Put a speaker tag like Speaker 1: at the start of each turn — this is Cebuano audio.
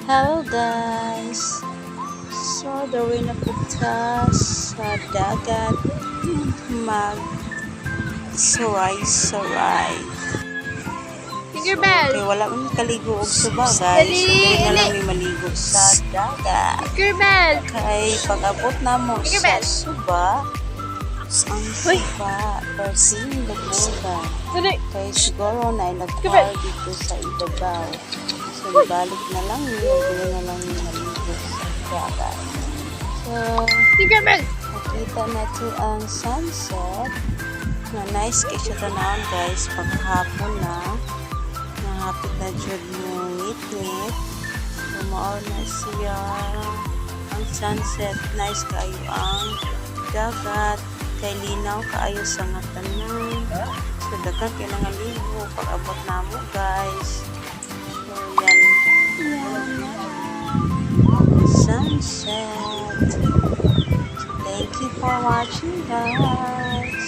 Speaker 1: Hello, guys! So, diri na pud ta sa dagat mag suray-suray.
Speaker 2: Tinkerbell.
Speaker 1: So, kay wala man kaligo og suba, guys.
Speaker 2: Dali,
Speaker 1: So, diri na lang
Speaker 2: ili.
Speaker 1: Mi maligo sa dagat.
Speaker 2: Tinkerbell.
Speaker 1: Kay pag-abot namo sa
Speaker 2: Tinkerbell.
Speaker 1: Suba, ang
Speaker 2: Uy.
Speaker 1: Suba, perting lubuga.
Speaker 2: Dali.
Speaker 1: Kay siguro na
Speaker 2: Tinkerbell.
Speaker 1: nagkar dito sa ibabaw. So, balik na lang mi, diri na lang mi maligo sa dagat. So,
Speaker 2: Tinkerbell.
Speaker 1: nakita na to ang sunset. Na nice kay siya tanawon, guys, paghapon na. Nahapit na jud mo ngit-ngit. So, mao na siya ang sunset. Nice kaayo ang dagat. Kay linaw kaayo sa nga tanan. So, daghan kay nga ligo pag abot namo, guys. So, yan. Yan. Sunset. So, thank you for watching, guys.